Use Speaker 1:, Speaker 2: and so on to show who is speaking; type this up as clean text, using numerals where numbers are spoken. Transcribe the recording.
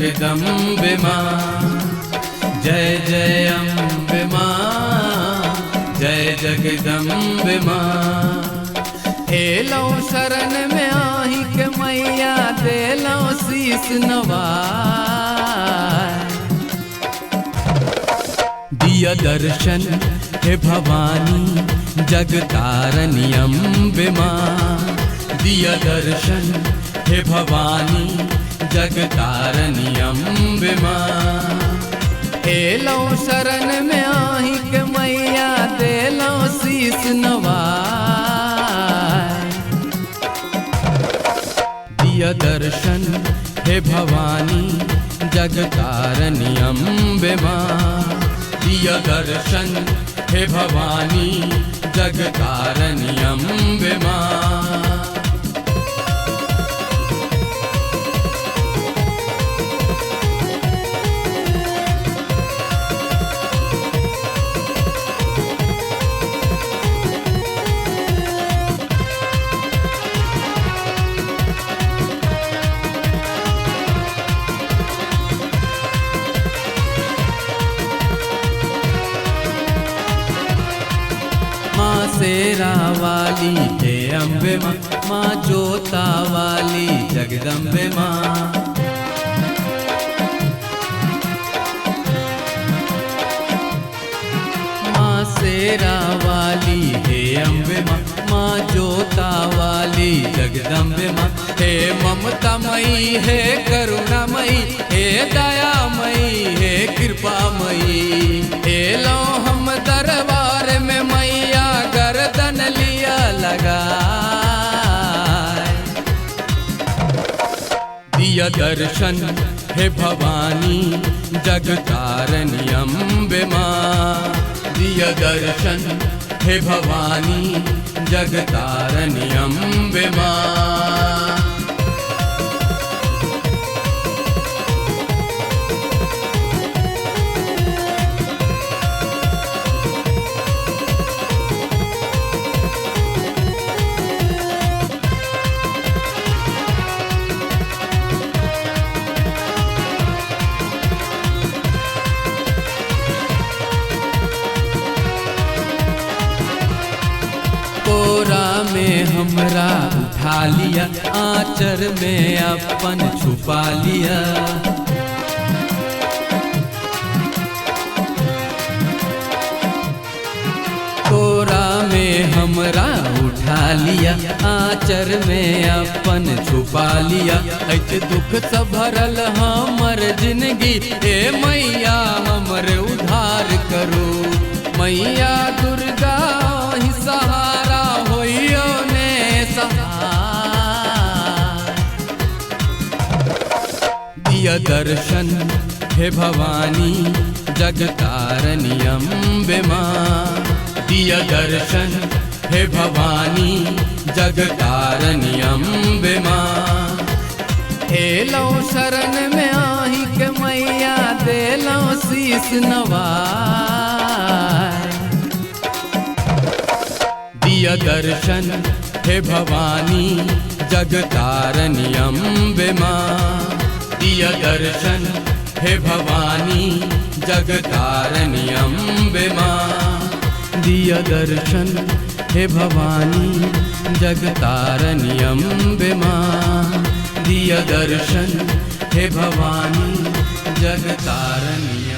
Speaker 1: जगदम्बे माँ, जय जय अम्बे माँ, जय जगदम्बे माँ। एलौ शरण में आही के मैया देलौ शीस नवाय। दिया दर्शन हे भवानी जगतारनी अम्बे माँ, दिया दर्शन हे भवानी जगतारनी अम्बे माँ। एलौ शरण में आही के मैया देलौ शीस नवाय। दिया दर्शन हे भवानी जगतारनी अम्बे माँ, दिया दर्शन हे भवानी जगतारनी अम्बे माँ। माँ शेरा वाली हे अम्बे माँ, माँ जोता वाली जगदम्बे माँ। माँ शेरा वाली हे अम्बे माँ, माँ जोता वाली जगदम्बे माँ। हे ममतामयी हे करुणामयी हे दयामयी हे कृपामयी। हे लो हम दरबार में मैया गर्दन लिया लगा। दिया दर्शन हे भवानी जगतारनी अम्बे माँ, दिया दर्शन हे भवानी जगतारनी अम्बे माँ। कोरा में हमरा उठा लिया, आंचर में अपन छुपा लिया। कोरा में हमरा उठा लिया, आंचर में अपन छुपा लिया। ऐसे दुख से भरल हमर जिंदगी हे मैया हमर उधार करो। मैया दुर्गा ही सहारा होइयो ने सहारा। दिया दर्शन हे भवानी जगतारनी अम्बे माँ, दिया दर्शन हे भवानी जगतारनी अम्बे माँ। एलौ शरण में आही के मैया देलौ शीस नवाय। दिया दर्शन हे भवानी जगतारनी अम्बे माँ, दिया दर्शन हे भवानी जगतारनी अम्बे माँ। दिया दर्शन हे भवानी जगतारनी अम्बे माँ, दिया दर्शन हे भवानी जगतारनी।